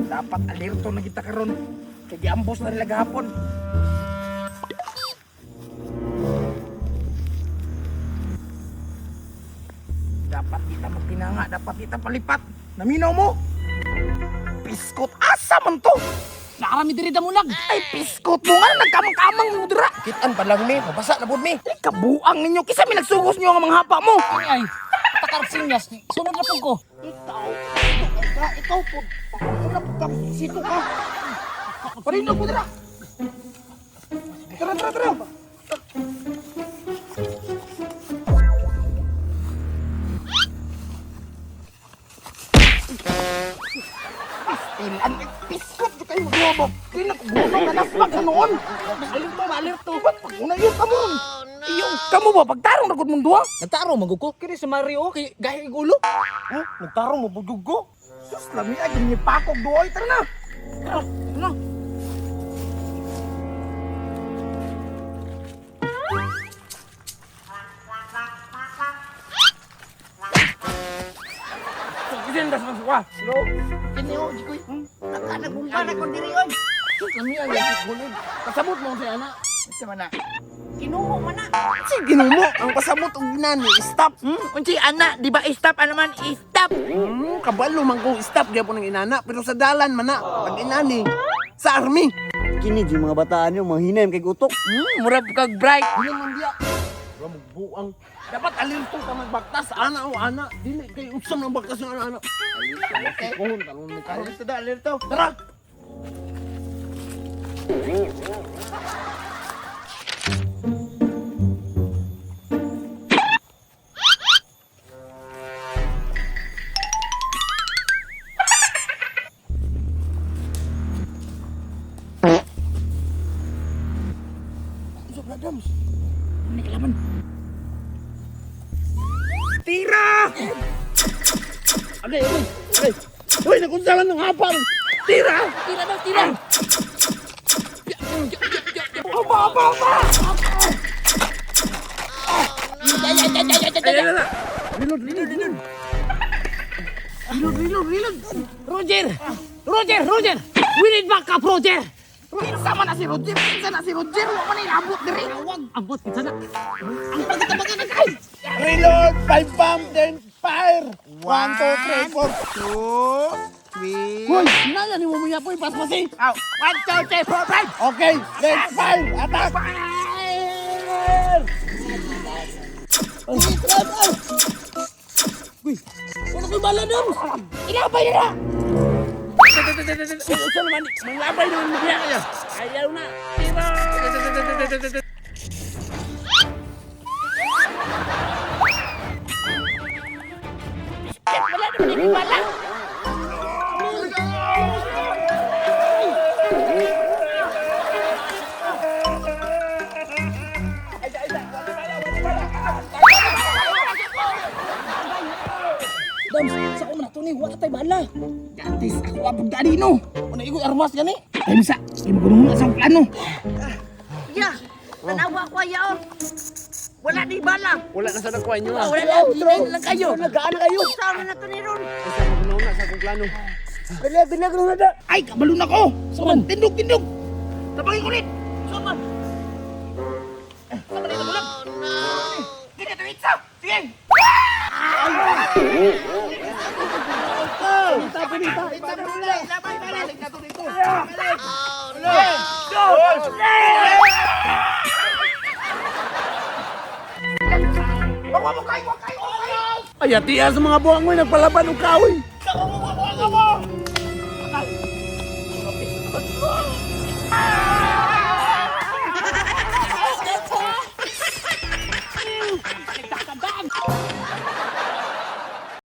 Dapat alerto na kita karon. Kay giambos na nila gahapon. Dapat kita magtinanga, dapat kita palipat. Naminaw mo? Piskot asa man to? Nakarami diri damulag. Ay piskot mo nga nagkamang-kamang mo dira. Kitan pa lang mi, mabasa na pud mi. Ay kabuang ninyo kisa may nagsugos niyo ang mga hapa mo. Ay ay. Takarap sinyas. Sunod na pud ko. Ikaw, ikaw, ikaw po. Una po ka, sito ka. Parinog mo dira. Tara, tara, tara. Pistilan, piskot yung kayo maglobo. Di na kubuno ka na pag noon. Alerto, alerto. Ba't pag una yun kamo? Iyo, kamo ba? Pagtarong na gud mong duha? Nagtaro man gud ko kini si Mario kay gahi og ulo. Huh? Nagtarong mo pud ko. Sus, lami ay ginipakog duoy. Tara na. Tara, tara na. Kisin das mas wa. No. Kini ho, jikoy. Nagka na kon diri oy. Sus, lami ay gulod. Kasabot mo sa ana. Unsa man na? Kinuho man na. Si ginumo ang pasabot og ginani, stop. Unsay ana, di ba stop ano man stop. Kabalo man ko stop gyapon ang inana, pero sa dalan man na pag inani sa army. Kini yung mga bataan yung mga hinay kay gutok. Murag kag bright. Dili man diya. Mura mo buang. Dapat alerto ka magbaktas ana o ana. Dili kay usam ng baktas ng ana ana. Okay. Kuhon talon mo karon. Alerto da, alerto. Tara. Tira! Agay, agay. Agay. Uy, nakunsalan ng hapang. Tira. Tira daw, tira. Aba, aba, aba! Ay, ay, ay, ay. Reload, reload, reload. Reload, reload, reload. Roger! Roger, Roger! We need backup, Roger! Kinsa man na si Roger? Kinsa na si Roger? Wa man ilabot diri. Ambot kinsa na. Ang pagkatabagan na kay. Reload, five pump, then fire. 1, 2, 3, 4. 2, 3. Hoy, naya ni mo muya po paspasi. Aw, 1, 2, 3, 4, 5. Okay, let's fire. Attack. Fire! Uy, wala ko'y bala dam. Ilabay na. Usa naman, manglabay naman mo diya kaya. Ayaw na. Tira. Wala naman ni bala. Dam, sa ko man ni wala tay bala. Gantis ako abog dali no. Una igoy armas gani. Ay misa, di mo na sa plano. Ya, tanawa ko ayaw. Wala di bala. Wala na sa nakuha inyo ah. Wala na, hinay na lang kayo. Nagaan na kayo. Sama na to ni Ron. Sa magunaw sa akong plano. Dali, dali na na. Ay, kabalo na ko. Saman, tindog, tindog. Tabangin ko rin. Saman. Saman ito bulag. Sige, tuwitsa. Sige. Ay, atiya sa mga buwang mo, nagpalaban og kahoy.